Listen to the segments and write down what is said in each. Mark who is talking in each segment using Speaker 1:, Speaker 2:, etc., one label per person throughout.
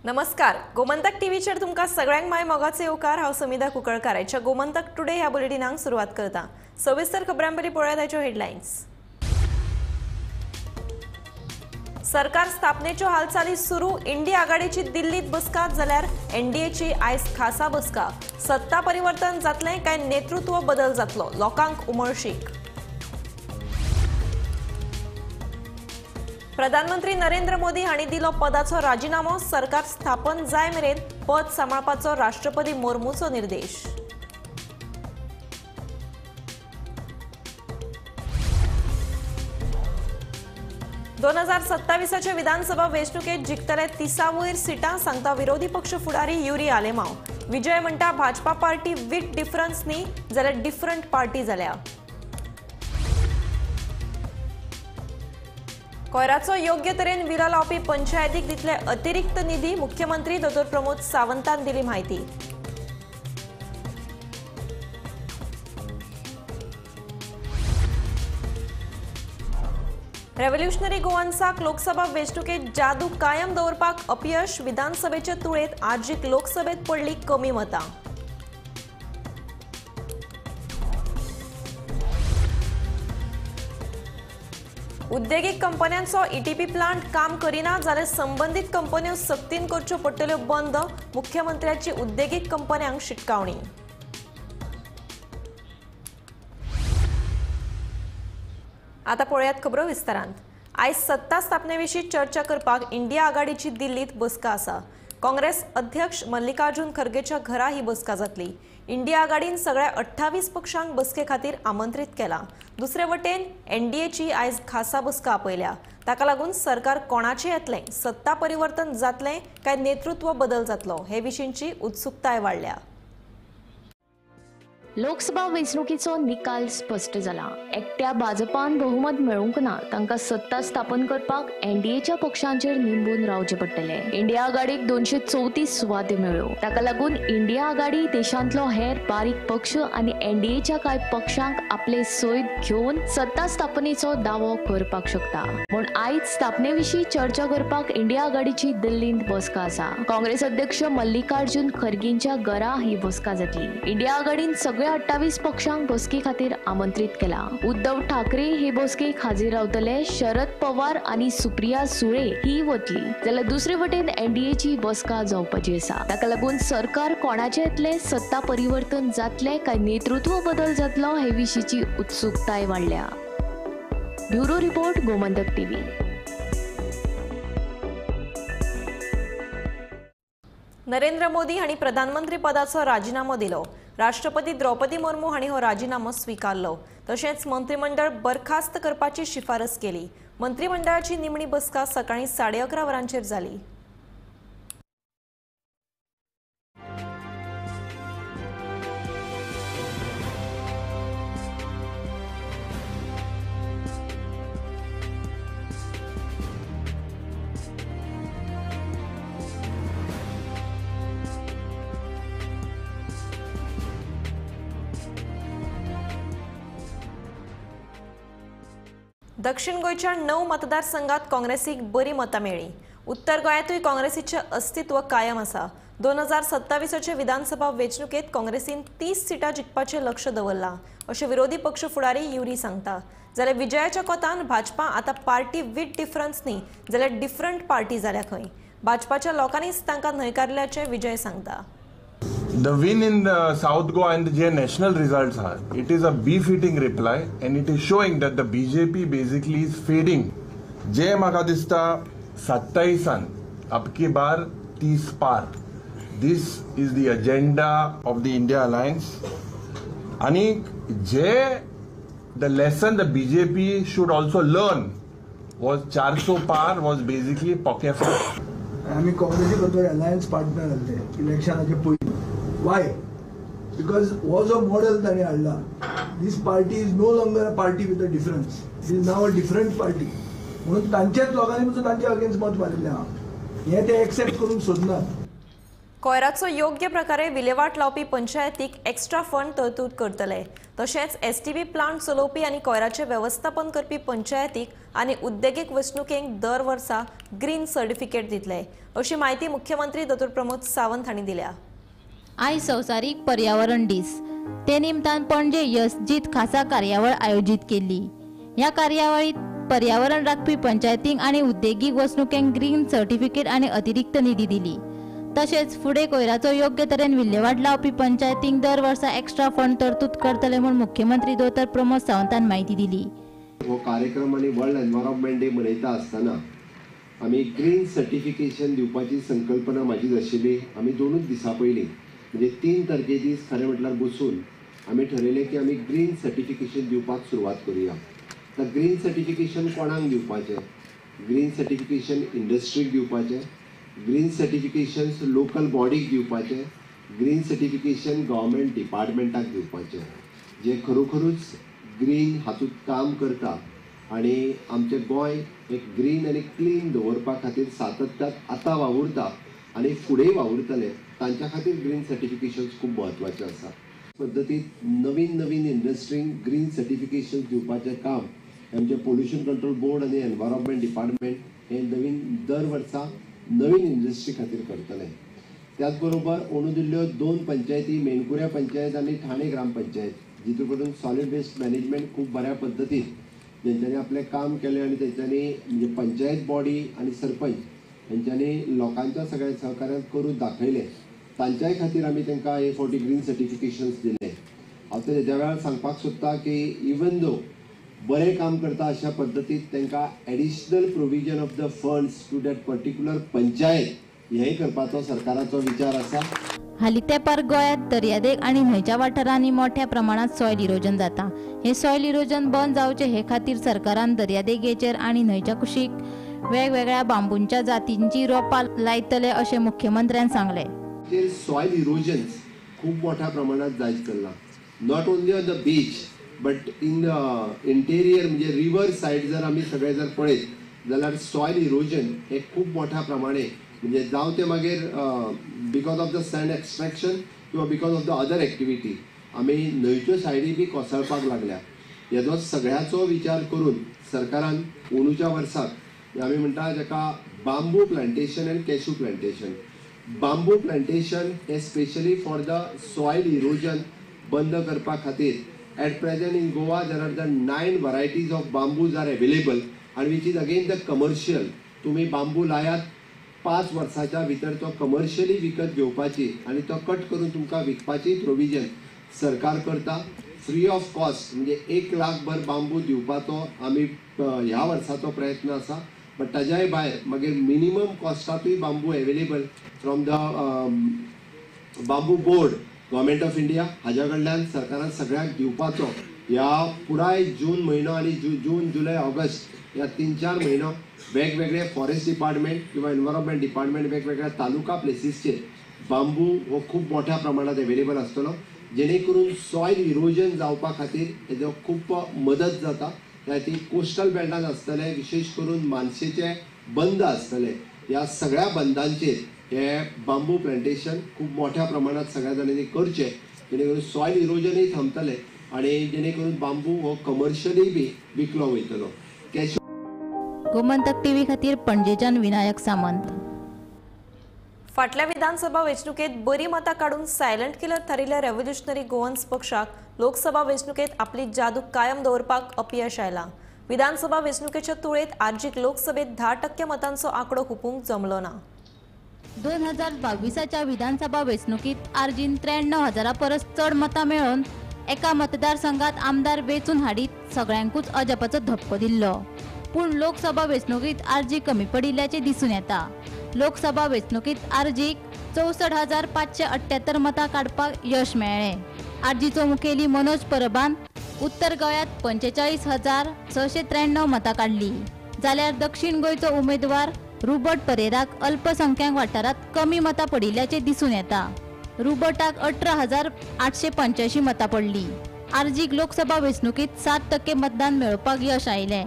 Speaker 1: नमस्कार, गोमंतक टीव्हीचेर तुमकां सगळ्यांक my मोगाचो येवकार। हांव समिधा कुंकळकार आयच्या गोमंतक टुडे ह्या बुलेटिनाक सुरवात करता। सविस्तर खबरां पयलीं पळोवया आयच्यो हेडलायन्स। सरकार स्थापनेच्यो हालचाली सुरू, इंडी आघाडीची दिल्लीत बसका जाल्यार एनडीएची आयज खासा बसका। सत्ता परिवर्तन जातलें काय नेतृत्व बदल जातलो, लोकांक उमळशीक। प्रधानमंत्री नरेंद्र मोदी हांणी दिलो पदाचो राजीनामो, सरकार स्थापन जाय मेरेन पद सांबाळपाचो राष्ट्रपती मुर्मूचो निर्देश। 2027 विधानसभा वेंचणुकेत जिखतले 30 वयर सिटां सांगता विरोधी पक्ष फुडारी युरी आलेमाव। विजय म्हणटा भाजपा पार्टी विथ डिफरन्स न्ही जाल्यार डिफरंट पार्टी जाल्या। कोयराचो योग्य तरेन विलो लावपी पंचायतीक दितले अतिरिक्त निधी, मुख्यमंत्री दोतोर प्रमोद सावंतान दिली म्हायती। रेव्होल्युशनरी गोवन्साक लोकसभा वेंचणुकेत जादू कायम दवरपाक अपयश, विधानसभेचे तुळेंत आजीक लोकसभेत पडली कमी मतां। उद्देगीक कंपन्यांचो ईटीपी प्लांट काम करिना जाल्यार संबंदीत कंपन्यो सक्तीन करच्यो पडटल्यो बंद, मुख्यमंत्र्याची उद्देगीक कंपन्यांक शिटकावणी। आता पळयात खबरो विस्तारान। आयज सत्ता स्थापने विशीं चर्चा करपाक इंडिया आघाडीची दिल्लीत बसका आसा। काँग्रेस अध्यक्ष मल्लिकार्जुन खरगेच्या घरा ही बसका जातली। इंडिया आघाडीन सगळ्या 28 पक्षांक बसके खातीर आमंत्रित केला। दुसरे वटेन एनडीएची आयज खासा बसका आपयल्या। ताका लागून सरकार कोणाचें येतलें, सत्ता परिवर्तन जातलें काय नेतृत्व बदल जातलो हे विशींची उत्सुकताय वाडल्या।
Speaker 2: लोकसभा वेंचणुकीचो निकाल स्पष्ट जाला। एकट्या भाजपान बहुमत मेळूंक ना, तांकां सत्ता स्थापन करपाक एनडीएच्या पक्षांचेर निंबून रावचें पडटलें। इंडिया आघाडीक 234 सुवाती मेळ्ळ्यो। ताका लागून इंडिया आघाडी देशांतलो हेर बारीक पक्ष आनी एनडीएच्या कांय पक्षांक आपले सयत घेवन सत्ता स्थापनेचो दावो करपाक शकता। म्हूण आयज स्थापने विशीं चर्चा करपाक इंडिया आघाडीची दिल्लींत बसका आसा। काँग्रेस अध्यक्ष मल्लिकार्जुन खरगेंच्या घरा ही बसका जातली। इंडिया आघाडीन सगळ्या 28 पक्षांक बसके खातीर आमंत्रित केला। उद्धव ठाकरे हे बसकेक हाजीर रावतले, शरद पवार आनी सुप्रिया सुळे ही वतली। जाल्यार दुसरे वटेन एनडीएची बसका जावपाची आसा। ताका लागून सरकार कोणाचें येतलें, सत्ता परिवर्तन जातलें काय नेतृत्व बदल जातलो हे विशींची उत्सुकताय वाडल्या। Bureau report, Gomantak TV.
Speaker 1: Narendra Modi हांणी प्रधानमंत्री पदाचो राजीनामो दिलो। राष्ट्रपती द्रौपदी मुर्मू हांणी हो राजीनामो स्वीकारलो। तशेंच मंत्रिमंडळ बरखास्त करपाची शिफारस केली। मंत्रिमंडळाची निमणी बसका सकाळी 11:30 वरांचेर जाली। दक्षिण गोंयच्या 9 मतदारसंघात काँग्रेसीक बरी मतां मेळ्ळी। उत्तर गोंयांतूय काँग्रेसीचें अस्तित्व कायम आसा। 2027 विधानसभा वेंचणुकेत काँग्रेसीन 30 सिटां जिखपाचें लक्ष दवरलां अशें विरोधी पक्ष फुडारी युरी सांगता। जाल्यार विजयाच्या कोतान भाजपा आतां पार्टी विथ डिफरन्स न्ही जाल्यार डिफरंट पार्टी जाल्या खंय। भाजपाच्या लोकांनीच तांकां न्हयकारल्याचें विजय सांगता।
Speaker 3: The win in the South Goa and the national results are, it is a befitting reply and it is showing that the BJP basically is fading. जे म्हाका दिसता 27 अबकी बार 30 पार, this is the agenda of the India Alliance. आणि जे the lesson the BJP should also learn was 400 par was basically pocket.
Speaker 4: आमी काँग्रेसी बरोबर alliance partner आसले इलेक्शनाचे पयलीं। Why? Because हो जो मॉडेल तांणी हाडला, this party is no longer a party with a difference, it is now a different party. म्हणून तांचेच लोकांनी पसून तांचे अगेन्स्ट मत मारिल्लें आहा, हें ते एक्सेप्ट करूंक सोदनात।
Speaker 1: कोयराचो योग्य प्रकारे विलेवाट लावपी पंचायतीक एक्स्ट्रा फंड तरतूद करतले. तशेंच एसटीपी प्लांट चलोवपी आनी कोयराचें वेवस्थापन करपी पंचायतीक आनी उद्देगीक वसणुकेंक दर वर्सा ग्रीन सर्टिफिकेट दितले अशी म्हायती मुख्यमंत्री दोतोर प्रमोद सावंत हांणी दिल्या.
Speaker 5: आयज संवसारीक पर्यावरण दीस, ते निमतान पणजे यसजीत खासा कार्यावळ आयोजीत केल्ली. ह्या कार्यावळीत पर्यावरण राखपी पंचायतींक आनी उद्देगीक वसणुकेंक ग्रीन सर्टिफिकेट आनी अतिरिक्त निधी दिली. तशेंच फुडें कोयराचो योग्य तरेन विल्हेवाट लावपी पंचायतींक दर वर्सा एक्स्ट्रा फंड तरतूद करतले म्हूण मुख्यमंत्री दोतोर प्रमोद सावंतान म्हायती दिली.
Speaker 6: हो कार्यक्रम आनी वर्ल्ड एनवायरमेंट डे मनयता आसतना आमी ग्रीन सर्टिफिकेशन दिवपाची संकल्पना म्हाजीच आशिल्ली. आमी 2 दिसां पयलीं म्हणजे 3 तारखे दीस खरें म्हटल्यार बसून आमी ठरयलें की आमी ग्रीन सर्टिफिकेशन दिवपाक सुरवात करुया. तर ग्रीन सर्टिफिकेशन कोणाक दिवपाचें? ग्रीन सर्टिफिकेशन इंडस्ट्रीक दिवपाचें, ग्रीन सर्टिफिकेशन लोकल बॉडीक दिवपाचें, ग्रीन सर्टिफिकेशन गव्हर्मेंट डिपार्टमेंटाक दिवपाचें, जे खरोखरूच ग्रीन हातूंत काम करता आनी आमचें गोंय एक ग्रीन आनी क्लीन दवरपा खातीर सातत्यान आतां वावुरता आनी फुडें वावुरतले, तांच्या खातीर ग्रीन सर्टिफिकेशन्स खूब म्हत्वाचें आसा. पद्दतींत नवीन नवीन इंडस्ट्रींक ग्रीन सर्टिफिकेशन दिवपाचें काम आमचें पोल्युशन कंट्रोल बोर्ड आनी एनवायरमेंट डिपार्टमेंट हे नवीन दर वर्सा नवीन इंडस्ट्री खातीर करतले. त्याच बरोबर अंदू दिल्ल्यो 2 पंचायती, मेणकुऱ्या पंचायत आनी ठाणे ग्रामपंचायत, जितून करून सॉलिड वेस्ट मॅनेजमेंट खूब बऱ्या पद्दतीन तेंच्यांनी आपलें काम केलें आनी तेंच्यांनी म्हणजे पंचायत बॉडी आनी सरपंच हेंच्यांनी लोकांच्या सगळ्या सहकार्यान करून दाखयलें, तांच्याय खातीर आमी तांकां हे फावटी ग्रीन सर्टिफिकेशन्स दिले. हांव तेज्या वेळार सांगपाक सोदता की इवन दो बरें काम करता अशा पद्दतीन तांकां additional provision of the funds to that particular panchayat हेंय करपाचो सरकाराचो विचार आसा.
Speaker 5: हालीं तेंपार गोंयांत दर्यादेग आनी न्हंयच्या वाठारांनी मोठ्या प्रमाणांत सॉयल इरोजन जाता. हें सॉयल इरोजन बंद जावचें हे खातीर सरकारान दर्यादेगेचेर आनी न्हंयच्या कुशीक वेगवेगळ्या बांबूंच्या जातींची रोपां लायतले अशें मुख्यमंत्र्यान सांगलें.
Speaker 6: सॉयल इरोजन खूब मोठ्या प्रमाणात जायत चल्लां, not only on the beach but in interior म्हणजे रिवर सायड जर आमी सगळे जर पळयत जाल्यार सॉयल इरोजन हे खूब मोठ्या प्रमाणे म्हणजे जावं तें मागीर because of the sand extraction किंवा because of the other activity आमी न्हंयच्यो सायडी बी कोसळपाक लागल्या. हेजो सगळ्याचो विचार करून सरकारान अंदूच्या वर्साक आमी म्हणटा जाका bamboo plantation and cashew plantation, bamboo plantation hey specially for the soil erosion बंद करपा खातीर at present in Goa there are the 9 varieties of bamboos are available and which is again the commercial. तुम्ही बांबू लायात, 5 वर्साच्या भितर तो commercially विकत घेवपाची आनी तो कट करून तुमकां विकपाची प्रोविजन सरकार करता फ्री ऑफ कॉस्ट. म्हणजे 1 लाख भर बांबू दिवपाचो आमी ह्या वर्साचो प्रयत्न आसा. बट ताज्याय भायर मागीर minimum कॉस्टांतूय bamboo available from the bamboo board government of India हाज्या कडल्यान सरकारान सगळ्यांक दिवपाचो ह्या पुराय जून म्हयनो आनी जून जुलय ऑगस्ट ह्या 3-4 म्हयनो वेगवेगळे फॉरेस्ट डिपार्टमेंट किंवा एनवायरमेंट डिपार्टमेंट वेगवेगळ्या तालुका प्लेसीसचेर बांबू हो खूब मोठ्या प्रमाणात अवेलेबल आसतलो, जेणे करून सॉयल इरोजन जावपा खातीर हेजो खूब मदत जाता. त्या खातीर कोस्टल बेल्टान आसतले, विशेष करून मानशेचे बंद आसतले, ह्या सगळ्या बंदांचेर हे बांबू प्लांटेशन खूब मोठ्या प्रमाणात सगळ्या जाणांनी करचें, जेणे करून सॉयल इरोजनूय थांबतलें आनी जेणे करून बांबू हो कमर्शियली बी विकलो वयतलो. कॅश
Speaker 5: गोमंतक टीव्ही खातीर पणजेच्यान विनायक सामंत.
Speaker 1: फाटल्या विधानसभा वेंचणुकेत बरी मतां काडून सायलंट किलर थारिल्ल्या रेव्होल्युशनरी गोवन्स पक्षाक लोकसभा वेंचणुकेत आपली जादू कायम दवरपाक अपयश आयलां. विधानसभा वेंचणुकेच्या तुळेत आरजीक लोकसभेत 10% मतांचो आंकडो हुपूंक जमलो ना.
Speaker 5: 2022च्या विधानसभा वेंचणुकीत आरजीन 93,000 परस चड मतां मेळोवन एका मतदारसंघात आमदार वेंचून हाडीत सगळ्यांकूच अजापाचो धपको दिल्लो. पूण लोकसभा वेंचणुकीत आरजी कमी पडिल्ल्याचें दिसून येता. लोकसभा वेंचणुकीत आरजीक 64,578 मतां काडपाक यश मेळ्ळें. आरजीचो मुखेली मनोज परबान उत्तर गोंयांत 45,693 मतां काडली, जाल्यार दक्षिण गोंयचो उमेदवार रुबर्ट परेराक अल्पसंख्याक वाठारांत कमी मतां पडिल्ल्याचें दिसून येता. रुबर्टाक 18,885 मतां पडली. आरजीक लोकसभा वेंचणुकीत 7% मतदान मेळोवपाक यश आयलें,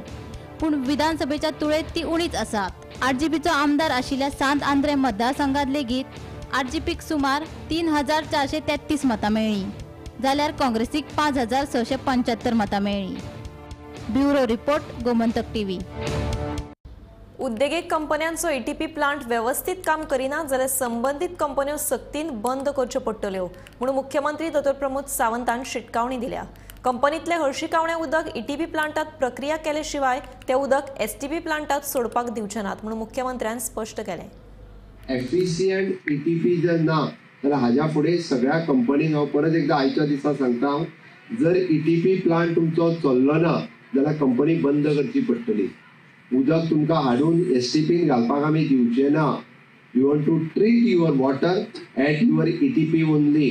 Speaker 5: पूण विधानसभेच्या तुळेत ती उणीच आसा. आरजीपीचो आमदार आशिल्ल्या सांत आंद्रे मतदारसंघात लेगीत आरजीपीक सुमार 3433 मतां मेळ्ळीं जाल्यार काँग्रेसीक 5675 मतां मेळ्ळीं. Bureau report, Gomantak TV.
Speaker 1: उद्देगीक कंपन्यांचो ईटीपी प्लांट वेवस्थीत काम करिना जाल्यार संबंदीत कंपन्यो सक्तीन बंद करच्यो पडटल्यो म्हणून मुख्यमंत्री दोतोर प्रमोद सावंतान शिटकावणी दिल्या. कंपनीतले हळशिकावणे उदक ईटीपी प्लांटात प्रक्रिया केले शिवाय ते उदक एसटीपी प्लांटात सोडपाक दिवचे नात म्हणून मुख्यमंत्र्यान स्पष्ट केलें.
Speaker 6: एफिशियंट ईटीपी जर ना जाल्यार हाज्या फुडें सगळ्या कंपनींक हांव परत एकदां आयच्या दिसा सांगता हांव, जर ईटीपी प्लांट तुमचो चल्लो ना जाल्यार कंपनी बंद करची पडटली. उदक तुमकां हाडून एसटीपीन घालपाक आमी दिवचे ना. You want to treat your water at your ETP only.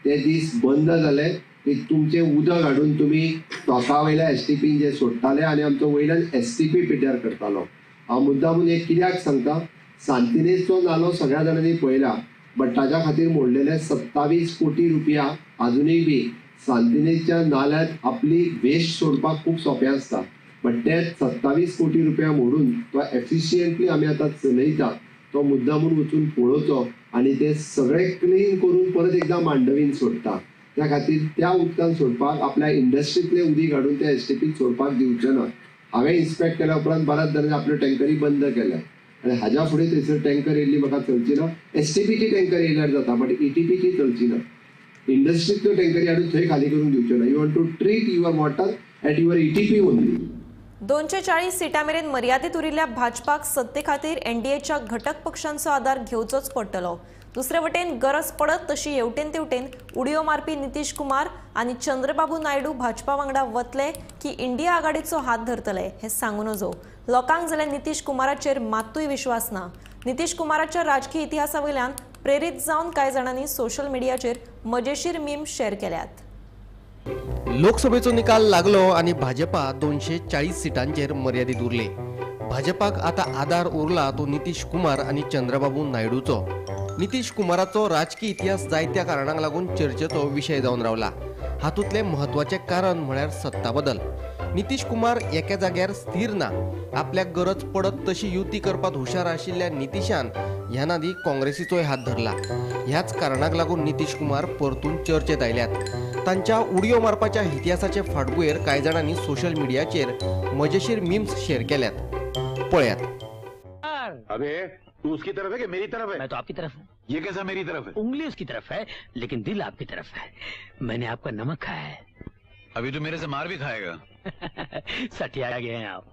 Speaker 6: ते दीस बंद जाले की तुमचें उदक हाडून तुमी टोका वयल्या एसटीपीन जे सोडटाले आनी आमचो वयल्यान एसटीपी पिड्ड्यार करतालो. हांव मुद्दामून एक कित्याक सांगता, सांतिनेजचो नालो सगळ्या जाणांनी पळयला, बट ताज्या खातीर मोडलेले 27 कोटी रुपया आजुनूय बी सांतिनेजच्या नाल्यात आपली वेस्ट सोडपाक खूब सोंपें आसता, बट ते 27 कोटी रुपया मोडून तो एफिशियंटली आमी आतां चलयता. तो मुद्दामून वचून पळोवचो आनी ते सगळे क्लीन करून परत एकदां मांडवीन सोडटा. त्या खातीर त्या उदकान सोडपाक आपल्या इंडस्ट्रींतलें उदीक हाडून त्या एसटीपीन सोडपाक दिवचें ना. हांवें इन्स्पेक्ट केल्या उपरांत बऱ्याच जाणांनी आपल्यो टँकरी बंद केल्या आनी हाज्या फुडें थंयसर टँकर येयल्ली म्हाका चलची ना. एसटीपीची टँकर येयल्यार जाता, बट ईटीपीची चलची ना. इंडस्ट्रींतल्यो टँकरी हाडून थंय खाली करूंक दिवच्यो ना. You want to treat your water at your ETP only.
Speaker 1: 240 सिटां मेरेन मर्यादीत उरिल्ल्या भाजपाक सत्ते खातीर एनडीएच्या घटक पक्षांचो आदार घेवचोच पडटलो. दुसरे वटेन गरज पडत तशी हेवटेन तेवटेन उडयो मारपी नितीश कुमार आनी चंद्रबाबू नायडू भाजपा वांगडा वतले की इंडिया आघाडीचो हात धरतले हें सांगू नजो. लोकांक जाल्यार नितीश कुमाराचेर मात्तूय विश्वास ना. नितीश कुमाराच्या राजकीय इतिहासा वयल्यान प्रेरीत जावन कांय जाणांनी सोशल मिडियाचेर मजेशीर मीम शेअर केल्यात.
Speaker 7: लोकसभेचो निकाल लागलो आनी भाजपा 240 सिटांचेर मर्यादीत उरले. भाजपाक आतां आदार उरला तो नितीश कुमार आनी चंद्रबाबू नायडूचो. नितीश कुमाराचो राजकीय इतिहास जायत्या कारणांक लागून चर्चेचो विशय जावन रावला. हातूंतलें म्हत्वाचें कारण म्हळ्यार सत्ता बदल. नितीश कुमार एका जाग्यार स्थिर ना. आपल्याक गरज पडत तशी युती करपाक हुशार आशिल्ल्या नितीशान ह्या नादी काँग्रेसीचोय हात धरला. ह्याच कारणाक लागून नितीश कुमार परतून चर्चेत आयल्यात. तांच्या उडयो मारपाच्या इतिहासाचे फाटभुंयेर कांय जाणांनी सोशल मिडियाचेर मजेशीर मीम्स शेअर केल्यात. पळयात.
Speaker 8: अबे तू उसकी तरफ है कि मेरी तरफ है?
Speaker 9: मैं तो आपकी तरफ हूँ.
Speaker 8: ये कैसा मेरी तरफ है?
Speaker 9: उंगली उसकी तरफ है लेकिन दिल आपकी तरफ है. मैंने आपका नमक खाया है.
Speaker 8: अभी तो मेरे से मार भी खाएगा.
Speaker 9: सटिया गए हैं आप.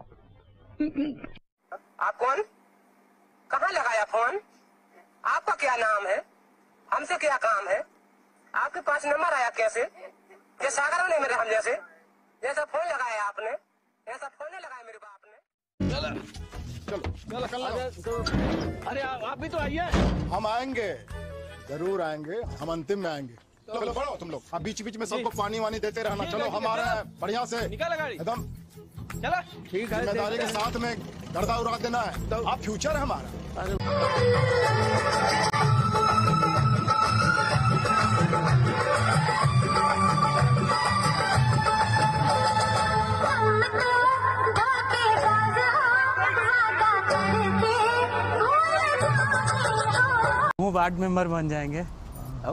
Speaker 10: आप कौन? कहाँ लगाया फोन? आपका क्या नाम है? हमसे क्या काम है? आपके पास नंबर आया कैसे? ये सागर ने मेरे हम जैसे जैसा फोन लगाया आपने, ऐसा फोन नहीं लगाया मेरे बाप ने.
Speaker 11: चलो चलो चलो.
Speaker 9: अरे आप भी तो आइए.
Speaker 11: हम आएंगे, जरूर आएंगे, हम अंतिम में आएंगे. चलो बढ़ो तुम लोग. अब बीच बीच में सबको पानी वानी देते रहना. चलो हम आ रहे हैं बढ़िया से एकदम.
Speaker 9: चलो ठीक है,
Speaker 11: जिम्मेदारी के साथ में गर्दा उड़ा देना है. आप फ्यूचर है हमारा.
Speaker 12: वार्ड मेंबर बन जाएंगे,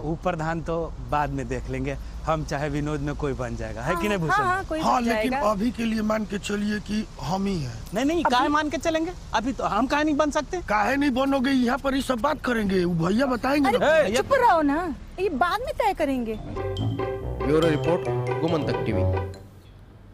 Speaker 12: ऊपर धान तो बाद में देख लेंगे हम, चाहे विनोद में कोई बन जाएगा. है कि नहीं भूषण?
Speaker 13: हाँ, कोई
Speaker 14: हाँ,
Speaker 13: बन
Speaker 14: लेकिन
Speaker 13: जाएगा।
Speaker 14: अभी के लिए मान के चलिए कि हम ही हैं.
Speaker 12: नहीं नहीं, काहे मान के चलेंगे? अभी तो हम काहे नहीं बन सकते?
Speaker 14: काहे नहीं बनोगे? यहाँ पर ये सब बात करेंगे, भैया बताएंगे.
Speaker 13: अरे चुप रहो ना, ये बाद में तय करेंगे.
Speaker 7: Bureau report, Gomantak TV.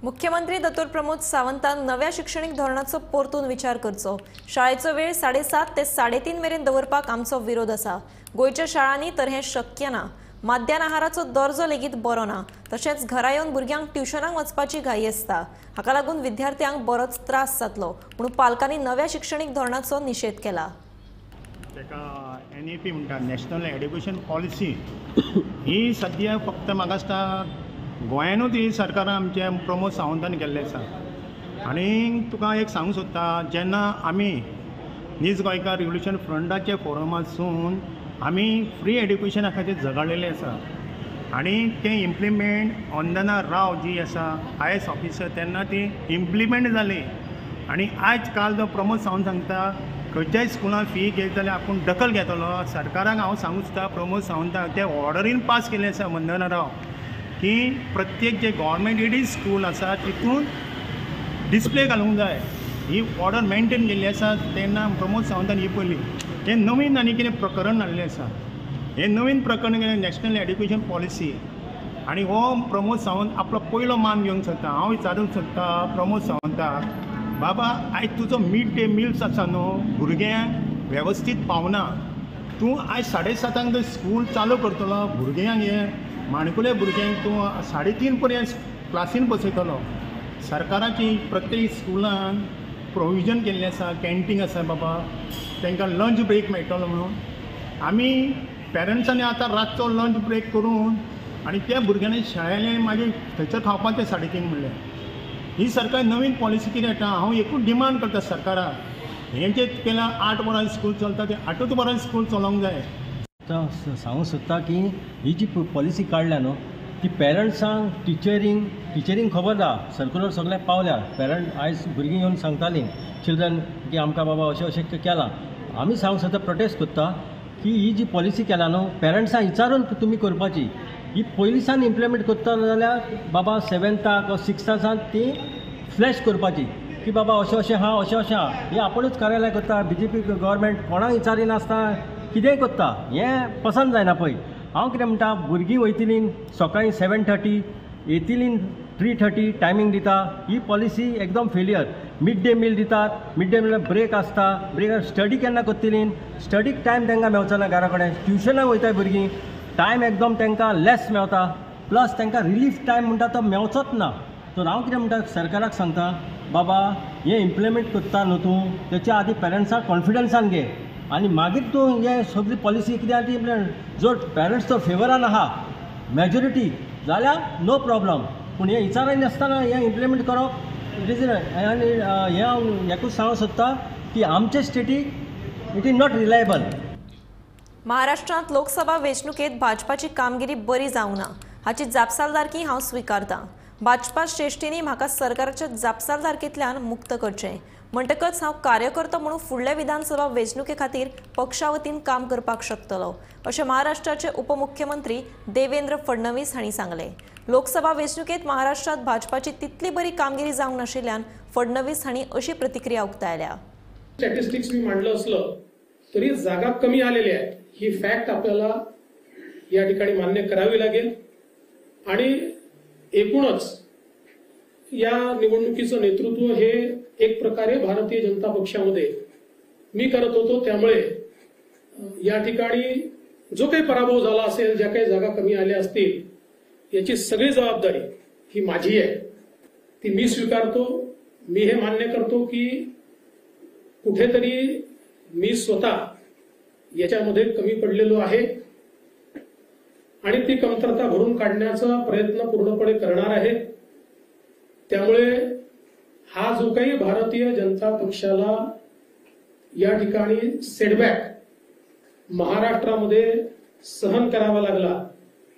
Speaker 1: मुख्यमंत्री दोतोर प्रमोद सावंतान नव्या शिक्षणीक धोरणाचो परतून विचार करचो. शाळेचो वेळ 7:30 ते 3:30 मेरेन दवरपाक आमचो विरोध आसा. गोंयच्या शाळांनी तर हें शक्य ना. माध्यान आहाराचो दर्जो लेगीत बरो ना. तशेंच घरा येवन भुरग्यांक ट्युशनाक वचपाची घाई आसता. हाका लागून विद्यार्थ्यांक बरोच त्रास जातलो म्हणून पालकांनी नव्या शिक्षणीक धोरणाचो निशेध केला.
Speaker 15: ताका एनईपी म्हणटा, नॅशनल एड्युकेशन पॉलिसी. ही सद्या फक्त म्हाका दिसता गोंयानूच ही सरकारान आमच्या प्रमोद सावंतान केल्लें आसा. आनी तुका एक सांगूंक सोदता, जेन्ना आमी नीज गोंयकार रिव्होल्युशन फ्रंटाच्या फोरमांतसून आमी फ्री एड्युकेशना खातीर झगडलेले आसा आनी तें इम्प्लिमेंट वंदना राव जी आसा IAS officer, तेन्ना ती इम्प्लिमेंट जाली. आनी आयज काल जो प्रमोद सावंत सांगता खंयच्याय स्कुलान फी घेत जाल्यार आपूण दखल घेतलो. सरकाराक हांव सांगूंक सोदता, प्रमोद सावंताक ते ऑर्डरीन पास केल्लें आसा वंदना राव की प्रत्येक जे गव्हर्मेंट एडीड स्कूल आसा तितून डिस्प्ले घालूंक जाय. ही ऑर्डर मेनटेन केल्ली आसा तेन्ना प्रमोद सावंतान ही पळयली. हें नवीन आनी कितें प्रकरण हाडलें आसा, हें नवीन प्रकरण कितें नॅशनल एड्युकेशन पॉलिसी आनी हो प्रमोद सावंत आपलो पयलो मान घेवंक सोदता. हांव विचारूंक सोदता प्रमोद सावंताक, बाबा आयज तुजो मिड डे मिल्स आसा न्हू भुरग्यांक वेवस्थीत पावना, तूं आयज 7:30 जर स्कूल चालू करतलो भुरग्यांक, हे माणकुले भुरग्यांक तूं 3:30 पर्यंत क्लासीन बसयतलो. सरकाराची प्रत्येक स्कुलान प्रोविजन केल्लें आसा, कॅन्टीन आसा बाबा तांकां लंच ब्रेक मेळटलो म्हणून. आमी पेरंट्सांनी आतां रातचो लंच ब्रेक करून आनी त्या भुरग्यांनी शाळेंतल्यान मागीर थंयसर खावपाचें 3:30 म्हणल्यार. ही सरकार नवीन पॉलिसी कितें हाडटा, हांव एकूच डिमांड करता सरकाराक, हें जें केलां 8 वरां स्कूल चलता तें 8 वरां स्कूल चलोवंक जाय.
Speaker 16: आतां सांगूंक सोदता की ही जी पॉलिसी काडल्या न्हू ती पेरंट्सांक टिचरींक खबर ना, सर्कुलर सगळ्याक पावल्या. पेरंट आयज भुरगीं येवन सांगतालीं चिल्ड्रन की आमकां बाबा अशें अशें केलां. आमी सांगूंक सोदता, प्रोटेस्ट करता की ही जी पॉलिसी केला न्हू पेरंट्सांक विचारून तुमी करपाची. ही पयलींसान इम्प्लिमेंट करता जाल्यार बाबा 7th वा 6th ती फ्लॅश करपाची की बाबा अशें अशें आहा, अशें अशें आहा. हें आपुणूच कार्यालय करता, बीजेपी गव्हर्मेंट कोणाक विचारिनासतना कितेंय करता, हें पसंत जायना. पळय हांव कितें म्हणटा, भुरगीं वयतलीं सकाळीं 7:30 येतलीं 3:30 टायमींग दिता. ही पॉलिसी एकदम फेलियर. मिड डे मील दितात, मिड डे मील ब्रेक आसता, ब्रेक स्टडी केन्ना करतलीं, स्टडीक टायम तांकां मेळचो ना, घरा कडेन ट्युशनाक वयताय भुरगीं, टायम एकदम तांकां लेस मेळटा, प्लस तांकां रिलीफ टायम म्हणटा तो मेळचोच ना. तर हांव कितें म्हणटा सरकाराक सांगता, बाबा हें इम्प्लिमेंट करता न्हू तूं, तेच्या आदी पेरंट्साक कॉन्फिडन्सान घे आनी मागीर तूं हें सगळी पॉलिसी कितें आहा ती इम्प्लिमेंट. जर पेरंट्स तो फेवरान आहा मेजॉरिटी जाल्यार नो प्रॉब्लम, पूण हें विचारनासतना हें इम्प्लिमेंट करप it is. आनी हें हांव एकूच सांगूंक सोदता की आमचे static it is not reliable.
Speaker 1: महाराष्ट्रांत लोकसभा वेंचणुकेत भाजपाची कामगिरी बरी जावंक ना हाची जापसालदारकी हांव स्विकारतां. भाजपा श्रेष्ठींनी म्हाका सरकाराच्या जापसालदारकेंतल्यान मुक्त करचें, म्हणटकच हांव कार्यकर्तो म्हणून फुडल्या विधानसभा वेंचणुके खातीर पक्षा वतीन काम करपाक शकतलो, अशें महाराष्ट्राचे उपमुख्यमंत्री देवेंद्र फडणवीस हांणी सांगलें. लोकसभा वेंचणुकेत महाराष्ट्रांत भाजपाची तितली बरी कामगिरी जावंक नाशिल्ल्यान फडणवीस हांणी अशी प्रतिक्रिया उक्तायल्या.
Speaker 17: स्टॅटिस्टिक्स मी मांडलं असलं तरी जागा कमी आलेल्या आहेत ही फॅक्ट आपल्याला या ठिकाणी मान्य करावी लागेल. आणि एकूणच या निवडणुकीचं नेतृत्व हे एक प्रकारे भारतीय जनता पक्षामध्ये मी करत होतो, त्यामुळे या ठिकाणी जो काही पराभव झाला असेल, ज्या काही जागा कमी आल्या असतील, याची सगळी जबाबदारी ही माझी आहे, ती मी स्वीकारतो. मी हे मान्य करतो की कुठेतरी मी स्वतः याच्यामध्ये कमी पडलेलो आहे आणि ती कमतरता भरून काढण्याचा प्रयत्न पूर्णपणे करणार आहे. त्यामुळे हा जो काही भारतीय जनता पक्षाला या ठिकाणी सेटबॅक महाराष्ट्रामध्ये सहन करावा लागला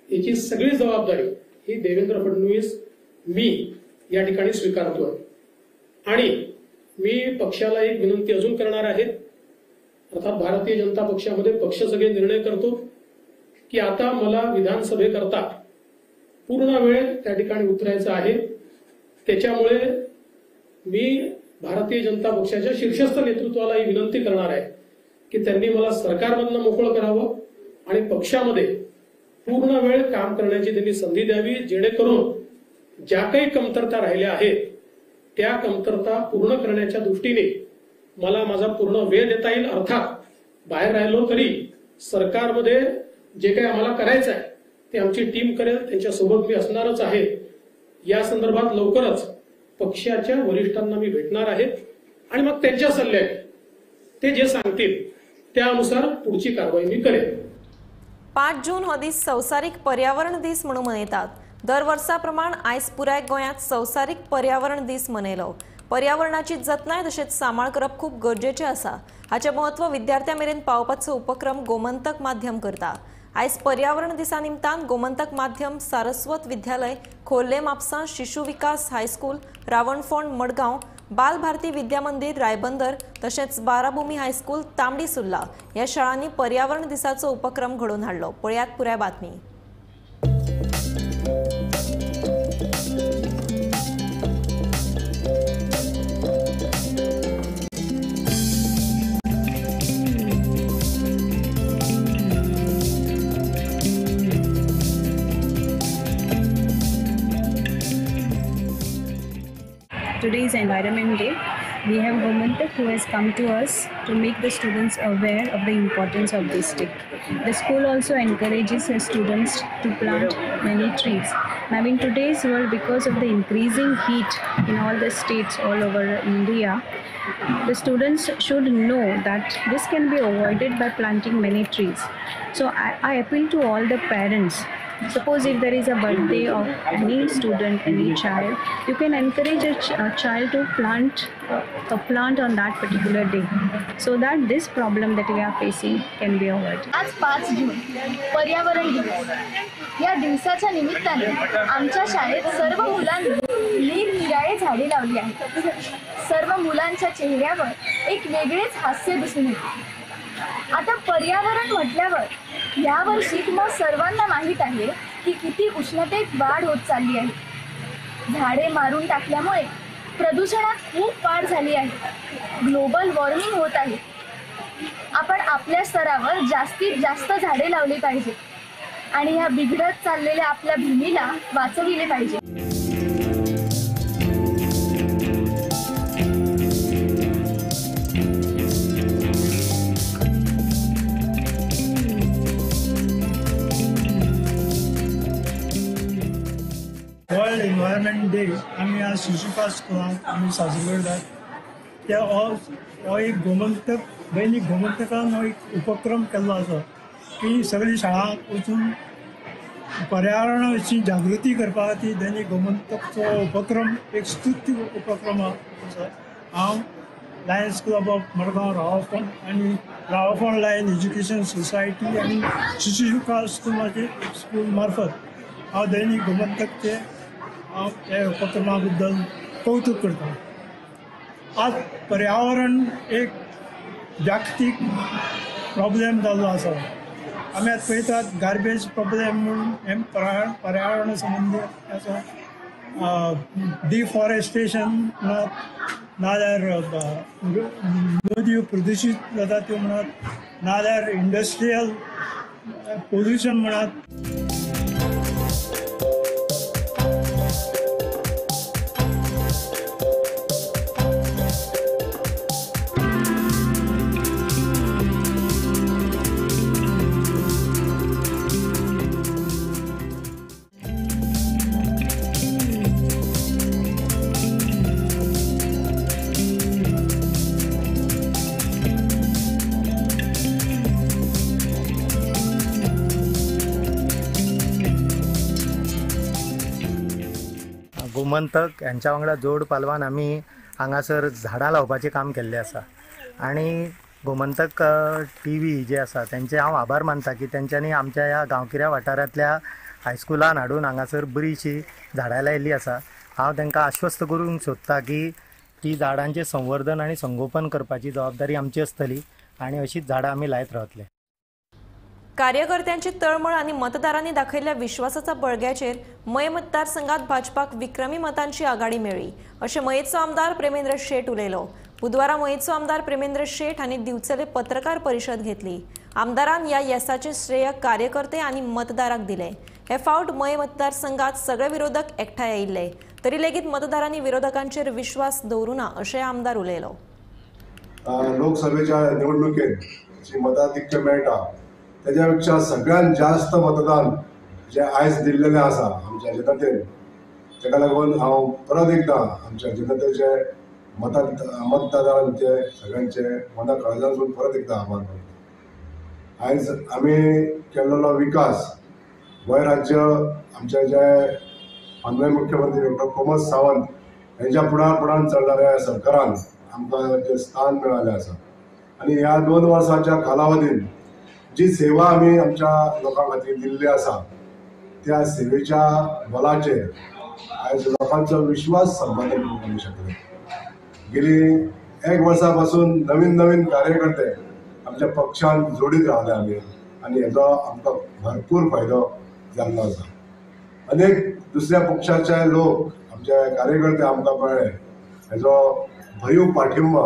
Speaker 17: याची सगळी जबाबदारी ही देवेंद्र फडणवीस मी या ठिकाणी स्वीकारतोय. आणि मी पक्षाला एक विनंती अजून करणार आहे, अर्थात भारतीय जनता पक्षामध्ये पक्ष सगळे निर्णय करतो की आता मला विधानसभेकरता पूर्ण वेळ त्या ठिकाणी उतरायचा आहे, त्याच्यामुळे मी भारतीय जनता पक्षाच्या शीर्षस्थ नेतृत्वाला ही विनंती करणार आहे की त्यांनी मला सरकारमधनं मोकळं करावं आणि पक्षामध्ये पूर्ण वेळ काम करण्याची त्यांनी संधी द्यावी, जेणेकरून ज्या काही कमतरता राहिल्या आहेत त्या कमतरता पूर्ण करण्याच्या दृष्टीने मला माझा पूर्ण वेळ देता येईल. अर्थात बाहेर राहिलो तरी सरकारमध्ये जे काही आम्हाला करायचं आहे ते आमची टीम करेल, त्यांच्यासोबत मी असणारच आहे. या संदर्भात लवकरच पक्षाच्या वरिष्ठांना मी भेटणार आहे आणि मग त्यांच्या सल्ल्याने ते जे सांगतील त्यानुसार पुढची कारवाई मी करेन.
Speaker 1: 5 जून हो दीस संवसारीक पर्यावरण दीस म्हणून मनयतात. दर वर्सा प्रमाण आयज पुराय गोंयांत संवसारीक पर्यावरण दीस मनयलो. पर्यावरणाची जतनाय तशेंच सांबाळ करप खूब गरजेचें आसा. हाचें म्हत्व विद्यार्थ्यां मेरेन पावोवपाचो उपक्रम गोमंतक माध्यम करता. आयज पर्यावरण दिसा निमतान गोमंतक माध्यम सारस्वत विद्यालय खोर्ले म्हापसा, शिशु विकास हायस्कूल रावणफोंड मडगांव, बाल भारती विद्या मंदिर रायबंदर तशेंच बाराभूमी हायस्कूल तांबडी सुर्ला ह्या शाळांनी पर्यावरण दिसाचो उपक्रम घडोवन हाडलो. पळयात पुराय बातमी.
Speaker 18: Today is Environment Day. We have Gomantak who has come to us to make the students aware of the importance of this day. The school also encourages the students to plant many trees. Now in today's world, because of the increasing heat in all the states all over India, the students should know that this can be avoided by planting many trees. So I appeal to all the parents. Suppose if there is a birthday of any student, any child, you can encourage a child to plant a plant on that particular day, so that this problem that we are facing can be avoided.
Speaker 19: आज 5 जून पर्यावरण दिवस. या दिवसाच्या निमित्ताने आमच्या शाळेत सर्व मुलांनी निरनिराळे झाडे लावली आहेत. सर्व मुलांच्या चेहऱ्यावर एक वेगळेच हास्य दिसून येते. आता पर्यावरण म्हटल्यावर यावर्षी तुम्हा सर्वांना माहीत आहे की किती उष्णतेत वाढ होत चालली आहे. झाडे मारून टाकल्यामुळे प्रदूषणात खूप वाढ झाली आहे. ग्लोबल वॉर्मिंग होत आहे. आपण आपल्या स्तरावर जास्तीत जास्त झाडे लावली पाहिजे आणि ह्या बिघडत चाललेल्या आपल्या भूमीला वाचविले पाहिजे.
Speaker 20: वर्ल्ड एनवायरमेंट डे आमी आज शिशुपा स्कुलांत आमी साजरो करतात. त्या हो एक गोमंतक दैनीक गोमंतकान हो एक उपक्रम केल्लो आसा की सगळी शाळा वचून पर्यावरणा विशीं जागृती करपा खातीर दैनीक गोमंतकचो उपक्रम एक स्तुत्य उपक्रम आसा. हांव लायन्स क्लब ऑफ मडगांव रावफोंड आनी रावफोंड लायन एज्युकेशन सोसायटी आनी शिशुका स्कुलाचे स्कूल मार्फत हांव दैनीक गोमंतकचे हांव ह्या उपक्रमा बद्दल कौतुक करता. आज पर्यावरण एक जागतीक प्रॉब्लेम जाल्लो आसा. आमी आतां पळयतात गार्बेज प्रॉब्लेम म्हणून हें पर्यावरणा संबंदी आसा. डिफॉरेस्टेशन म्हणात, नाजाल्यार नदयो प्रदुशीत जाता त्यो म्हणात, नाजाल्यार इंडस्ट्रियल पोल्युशन म्हणात.
Speaker 21: गोमंतक यांच्या वांगडा जोड पालवान आमी हांगासर झाडां लावपाचें काम केल्लें आसा आनी गोमंतक टी व्ही जे आसा तेंचे हांव आभार मानता की तेंच्यांनी आमच्या ह्या गांवगिऱ्या वाठारांतल्या हायस्कुलान हाडून हांगासर बरीशी झाडां लायिल्ली आसा. हांव तांकां आश्वस्त करूंक सोदता की ती झाडांचें संवर्धन आनी संगोपन करपाची जबाबदारी आमची आसतली आनी अशीच झाडां आमी लायत रावतले.
Speaker 1: कार्यकर्त्यांची तळमळ आणि मतदारांनी दाखयल्ल्या विश्वासाच्या बळग्याचेर मये मतदारसंघात भाजपाक विक्रमी मतांची आघाडी मेळ्ळी अशें मयेचो आमदार प्रेमेंद्र शेट उलयलो. बुधवारा मयेचो आमदार प्रेमेंद्र शेट हांणी दिवचले पत्रकार परिशद घेतली. आमदारान ह्या येसाचें श्रेय कार्यकर्ते आनी मतदाराक दिलें. हे फावट मये मतदारसंघात सगळे विरोधक एकठांय आयिल्ले तरी लेगीत मतदारांनी विरोधकांचेर विश्वास दवरूं ना अशें आमदार उलयलो.
Speaker 22: लोकसभेच्या निवडणुकेत जी मताधिक्य मेळटा त्याच्या पेक्षा सगळ्यात जास्त मतदान जे आयज दिल्लेलें आसा आमच्या जनतेन, ताका लागून हांव परत एकदां आमच्या जनतेचे मतदारांचे सगळ्यांचे मना काळजांतसून परत एकदां आभार मानता. आयज आमी केल्लो विकास गोंय राज्य आमचे जे माननीय मुख्यमंत्री डॉक्टर प्रमोद सावंत यांच्या फुडारपणान चलणाऱ्या सरकारान आमकां जें स्थान मेळिल्लें आसा आनी ह्या 2 वर्सांच्या कालावधीन जी सेवा आमी आमच्या लोकां खातीर दिल्ली आसा त्या सेवेच्या बलाचेर आयज लोकांचो विश्वास संपादन करूंक आमी शकले. गेली एक वर्सा पासून नवीन नवीन कार्यकर्ते आमच्या पक्षान जोडीत रावले आमी आनी हेजो आमकां भरपूर फायदो जाल्लो आसा. अनेक दुसऱ्या पक्षाचे लोक आमचे कार्यकर्ते आमकां मेळ्ळे, हेजो भरीव पाठिंबा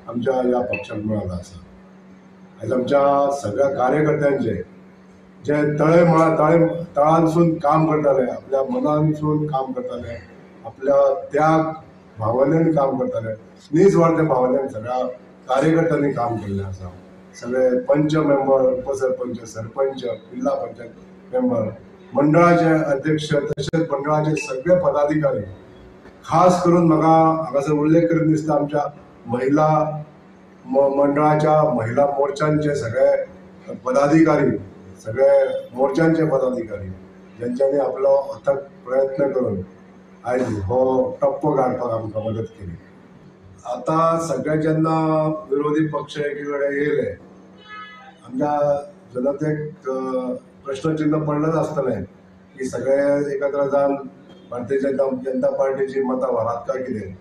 Speaker 22: आमच्या ह्या पक्षाक मेळ्ळो आसा. आयज आमच्या सगळ्या कार्यकर्त्यांचे जे तळांसून काम करताले, आपल्या मनांसून काम करताले, आपल्या त्याग भावनेन काम करताले, निस्वार्थ भावनेन सगळ्या कार्यकर्त्यांनी काम केल्लें आसा. सगळे पंच मेंबर, उपसरपंच, सरपंच, जिल्हा पंचायत मेंबर, मंडळाचे अध्यक्ष तशेंच मंडळाचे सगळे पदाधिकारी, खास करून म्हाका हांगासर उल्लेख करीन दिसता आमच्या महिला मंडळाच्या महिला मोर्चांचे सगळे पदाधिकारी, सगळे मोर्चांचे पदाधिकारी ज्यांच्यानी आपलो अथक प्रयत्न करून आयज हो टप्पो काडपाक आमकां मदत केली. आतां सगळे जेन्ना विरोधी पक्ष एकी कडेन येयले, आमच्या जनतेक प्रश्नचिन्ह पडलेंच आसतलें की सगळे एकत्र जावन भारतीय जनता पार्टीची मतां व्हरात काय कितें.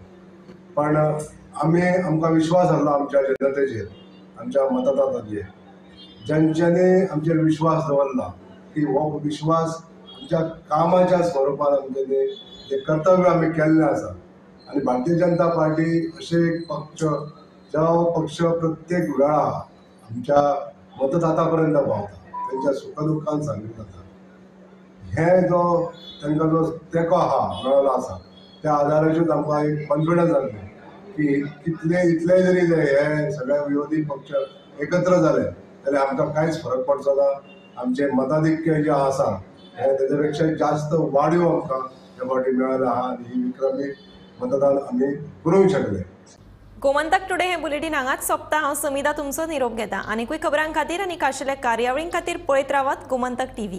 Speaker 22: पण आमी आमकां विश्वास आसलो आमच्या जनतेचेर, आमच्या मतदाताचेर, ज्यांच्यानी आमचेर विश्वास दवरला की हो विश्वास आमच्या कामाच्या स्वरुपान आमच्यांनी जे कर्तव्य आमी केल्लें आसा. आनी भारतीय जनता पार्टी अशें एक पक्ष जो पक्ष प्रत्येक वेळा आमच्या मतदाता पर्यंत पावता, तेंच्या सुखदुख्खान सामील जाता. हे जो तांकां जो तेंको आहा मेळ्ळो आसा त्या आदाराचेर आमकां एक कॉन्फिडन्स आसलें की कितले इतले जरी हे सगळे विरोधी पक्ष एकत्र जाले जाल्यार आमकां कांयच फरक पडचो ना. आमचें मताधिक्य जें आसा हें तेजे पेक्षा जास्त वाडीव आमकां ह्या फावटी मेळ्ळें आहा आनी ही विक्रमी मतदान आमी करूंक शकले.
Speaker 1: गोमंतक टुडे हे बुलेटीन हांगाच सोंपता. हांव समिता तुमचो निरोप घेता. आनीकूय खबरां खातीर आनी खाशेल्या कार्यावळीं खातीर पळयत रावात Gomantak TV.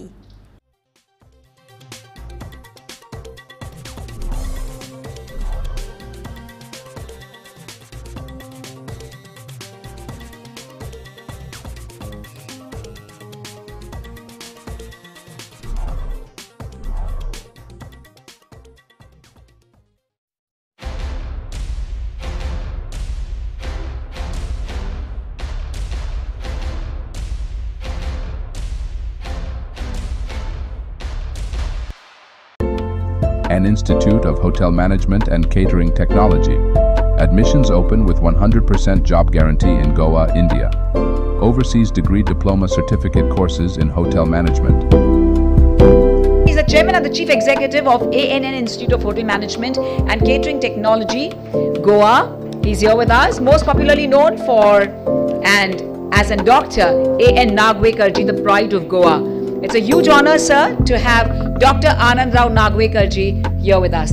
Speaker 2: An Institute of Hotel Management and Catering Technology. Admissions open with 100% job guarantee in Goa, India. Overseas degree diploma certificate courses in hotel management.
Speaker 3: He's the chairman and the chief executive of ANN Institute of Hotel Management and Catering Technology, Goa. He's here with us, most popularly known for and as a doctor, A.N. Nagvekar ji, the pride of Goa. It's a huge honor, sir, to have Dr. Anand Rao Nagvekar ji here with us.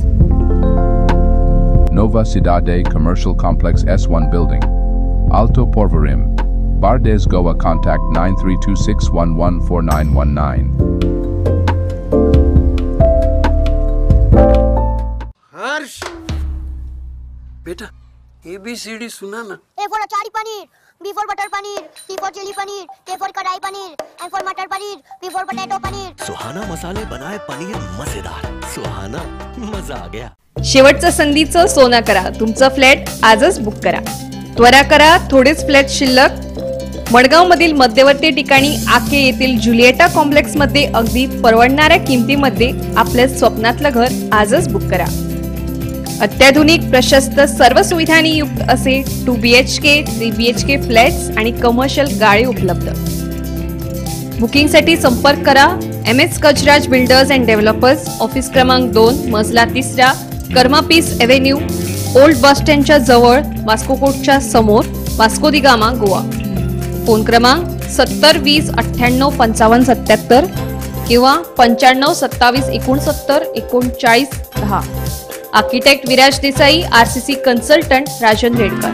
Speaker 2: Nova Cidade Commercial Complex S1 Building, Alto Porvorim, Bardez, Goa. Contact 9326114919.
Speaker 14: Harsh, बेटा ABCD सुना ना.
Speaker 23: A for achari paneer, B for butter paneer, C for chili paneer, K for kadai paneer, M for matar paneer, P for potato paneer.
Speaker 24: Suhana मसाले बनाए पनीर मजेदार. सुहाना मजा आ गया.
Speaker 25: शेवटच्या संधीचं सोनं करा, तुमचं फ्लॅट आजच बुक करा. त्वरा करा, थोडेच फ्लॅट शिल्लक. मडगावमधील मध्यवर्ती ठिकाणी आके येथील जुलिएटा कॉम्प्लेक्समध्ये अगदी परवडणाऱ्या किमतीमध्ये आपल्या स्वप्नातलं घर आजच बुक करा. अत्याधुनिक प्रशस्त सर्व सुविधांनी युक्त असे 2 BHK 3 BHK flats आणि कमर्शियल गाळे उपलब्ध. बुकिंगसाठी संपर्क करा MS Gajraj builders and developers, office क्रमांक 2, मजला 3, Karma peace avenue, old bus स्टँडच्या जवळ, वास्को कोर्टच्या समोर, वास्को दी गामा, गोवा. फोन क्रमांक 70 20 98 55 77 किंवा 95 27 69 39 10. Architect Viraj Desai, RCC consultant Rajan Redkar.